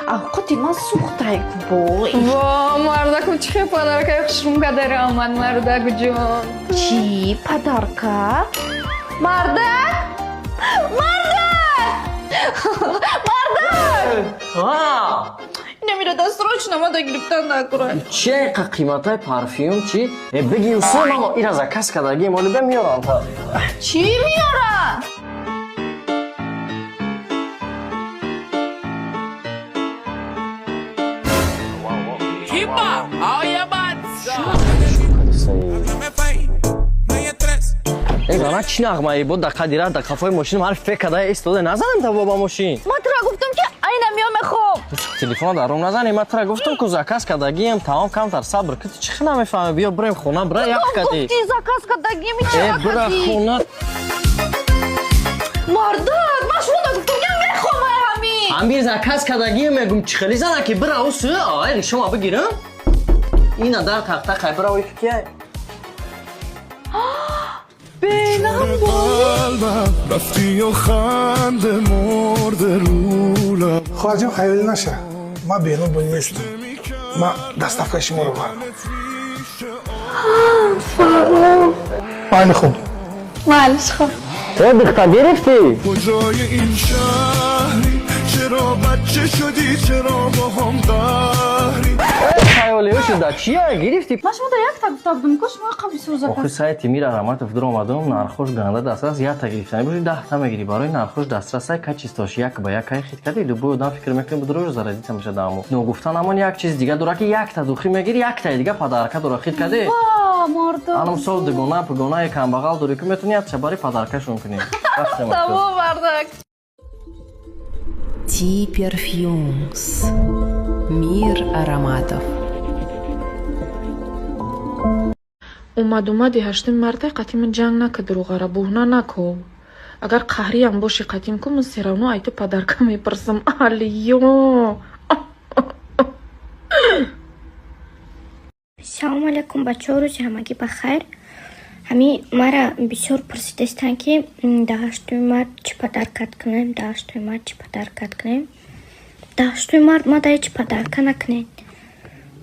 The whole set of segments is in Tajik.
Авқоти ман сӯхтай бой. Во, мардакум, чӣ хел подаркаи хушрум кадари омад, мардакҷон. Чӣ подарка? Мардак, мардак, мардак! Инамира срочно мада гирифтан накура. Чи қа қиматай парфюм чи? Э, бигир, мамо ира заказ кардагим, оли бе меёрам та. Чӣ меёрам? Э, зана, чӣ нағмаи бо даққа дира да қафои мошинам ҳар фек када истода, назанам та бо ба мошин. Ман тура гуфтам, ки айна меё мехоҳам. Телефон даром назани. Ман тура гуфтам, ку заказ кардагием, тамом, камтар сабр ки. Ту чӣ хел намефаҳмӣ? Биё бирем хона, бира як кади. Гуфти, заказ кардагием, чӣ? Э, бира хона. Мардак, ман шумо нагуфтам, ки мехоҳам ай ҳамин. Ҳамир заказ кардагием, мегум, чӣ хели зана ки бира усу ай шумо бигирам. Ина дар тахта қай, бира ой кия. Бенам. قلبم رفتی و خنده مرده رو لب. Хоҳарҷон, хаёлӣ наша, ман беном бо нестам, ман доставкаи шуморо бардам. Майли, хуб. Малиш, хоб. Э, духта, гирифтӣ? کجای این شهری؟ چرا بچه شدی؟ چرا با هم قهری؟ Хаёлиҳо шуда, чия гирифтӣ? Ман шумо дар якта гуфта будам ку, шумо қабли сур заказ. Охи, сайти мира Раматов дур омадам, нархош ганда дастрас, якта гирифтани боши, 10та мегирӣ. Барои нархош дастрасай, качествош як ба як, кай хит кади, любой одам фикр мекунӣ, будурӯ заразита меша дамо. Ногуфта намон, як чиз дига дора, ки якта духи мегирӣ, яктаи дига подарка дора, хит кади. Ва, мардак. Анам сол дугона пугонаи камбағал дорӣ, ки метавонӣ як чабари подаркашон кунӣ. Рафтем. Тамом, мардак. Ти Perfumes. Мир ароматов. Омадумади ҳаштуми марта қатима ҷанг нака, дуруғара буҳна нако. Агар қаҳриям боши қатим ку, ман всё равно ай ту подарка мепурсам, алиё. Салому алайкум, бачаҳо, рӯзи ҳамагӣ ба хайр. Ҳами мара бисёр пурсидастанд, ки дар 8-уми март чӣ подаркат кунем, дар 8-уми март чӣ подаркат кунем. Дар 8-уми март ма да ҳеҷ подарка накунед.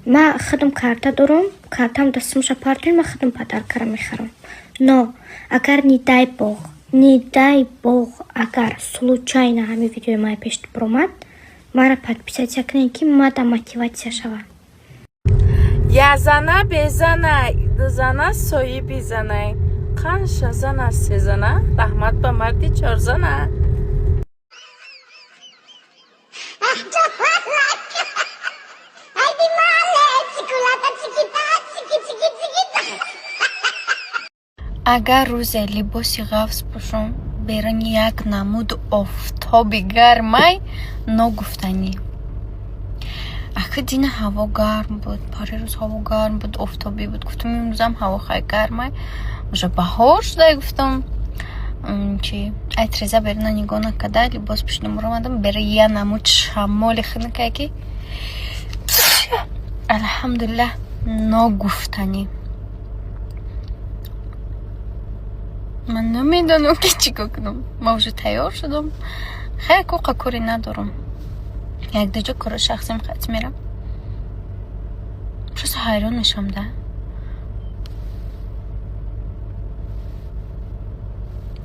Ма худам карта дорам, картам дастамша партоем, ма худам подаркаро мехарам. Но агар, не дай бог, не дай бог, агар случайно ҳами видеои май пеш биромад, мара подписаться кунед, ки мада мотиватсия шавад. Я зана безанай, дузана соҳиби занай. Қанша зана сезана, раҳмат ба марди чорзана. Агар рӯзе либоси ғафз пӯшум, берун як намуду офтоби гармай, ногуфтанӣ. Ахи, дина ҳаво гарм буд, парирӯз ҳаво гарм буд, офтобӣ буд. Гуфтам, имрӯзам ҳаво хай гармай, уже баҳор шудай, гуфтам. Чи ай треза беруна нигоҳ накарда либос пӯшидам, омадам бера, я намуд шамоли хунукае, ки алҳамдулиллаҳ, ногуфтанӣ. Ман намедонам, ки чӣ кор кунам. Ман уже тайёр шудам, хай, коқа коре надорам, якдаҷо кори шахсим хат мерам. Просто ҳайрон мешавам да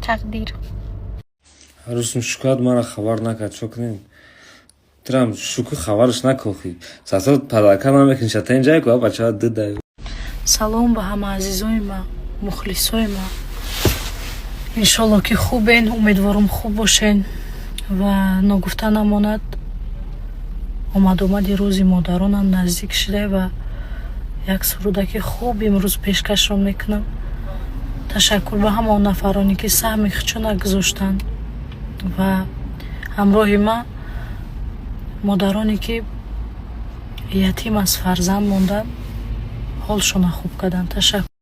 тақдир. Ҳарӯзм шукрат, мара хабар накард, чо кунем? Трам шукр, хабараш накохӣ. Сасо подарка намекунӣ, шатен ҷай ку бача дидай. Салом ба ҳама азизои ма, мухлисои ма. Иншолло, ки хубен, умедворам, хуб бошен. Ва ногуфта намонад, омадомади рӯзи модаронам наздик шуда ва як сурудаки хуб имрӯз пешкашро мекунам. Ташаккур ба ҳама он нафароне, ки саҳми худшона гузоштанд ва ҳамроҳи ма модароне, ки ятим аз фарзанд монданд, ҳолшона хуб карданд. Ташаккур.